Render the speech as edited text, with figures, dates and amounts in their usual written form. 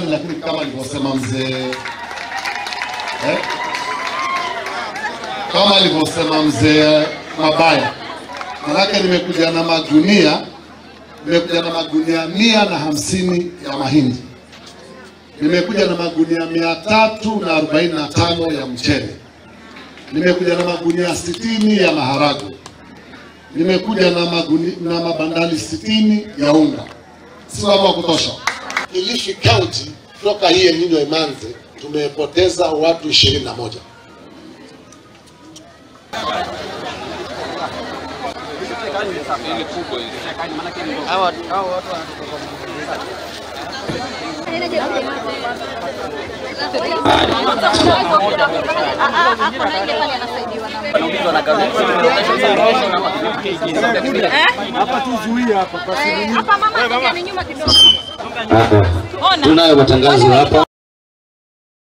Lakini kama alivyosema mzee kama alivyosema mzee Mabaya, manake nimekuja na magunia, nimekuja na magunia 150 ya mahindi, nimekuja na magunia 345 ya mchele, nimekuja na magunia 60 ya maharagwe, nimekuja na magunia na mabandali 60 ya unga. Si wa kutosha. Kilifi County toka hii El Nino imanze tumepoteza watu 21. Tunayo matangazo hapa.